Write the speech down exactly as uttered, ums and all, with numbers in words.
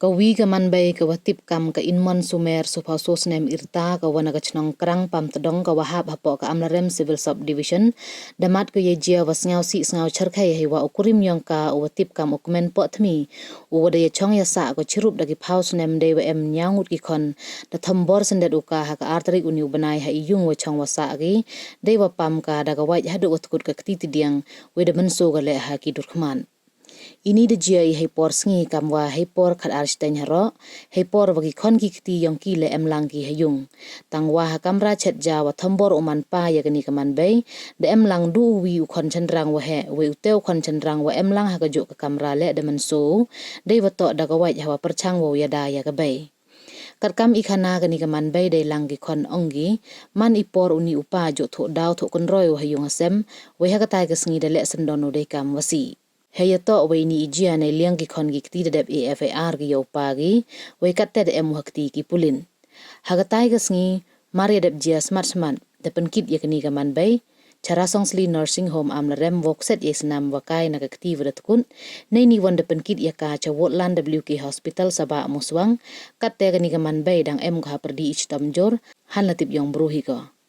Ka wi ka manbei ka wa tip kam ka Inmon Sumer, soophaw soo snem i rta, ka wa na ka chnong Krang Pamtdong, ka wa hap hapoh ka Amlarem Civil Subdivision, da mad ko ya i jia wa sngewsih sngewcherkhei hei wa u kurim yong ka u wa tip kam u Kmenpoh Thmi, u wa da ya chong ya sah ko chirup da ki phaw snem, dei wa em ynñiaw ngut ki khon, da thombor syndet u ka ha ka ar tarik u ni u bnai ha i yung wa chong wa sah ki, dei wa pam ka da ka wait haduh wa tkut ka kti tidiang, wei da mynsaw ka leh ha ki dur khmat. Ini da jia i hei por sngi, kam wa hei por khat ar shiteng haroh, hei por wa ki khon ki kti yong ki leh em lang ki ha yung. Tang wa ha kamra chet ja wa thombor u man pa ya kani ka manbei, da em lang du u wi u khon chynrang wa heh, wei u te u khon chynrang wa em lang ha ka juh ka kamra leh da mynsaw, dei wa toh da ka wait ha wa pyrchang wa u yada ya ka bei. Katkam i khana kani ka manbei dei lang ki khon, ong ki, man i por u ni u pa juh thoh daw thoh kynroi u ha yung ha sem, wei ha katai ka sngi da leh syndon u dei kam wa sih. Hei ya toh wei ini i jia, nei liang ki khon ki kti da dep A F I R ki ya u pa ki, wei katte da em u ha kti ki pulit. Ha katai ka sngi, mar ya dep jia smat smat, da pynkit ya kani ka manbei cha Rasongsli Nursing Home Amlarem, wow kset ya i snam wa kai na ka kti wa da tkut. Nei ni wan da pynkit ya ka cha Woodland W K Hospital Sabah Muswang, katte kani ka manbei dang em ko ha pyrdi i chitom jur, hanla tip yong bru hi ko.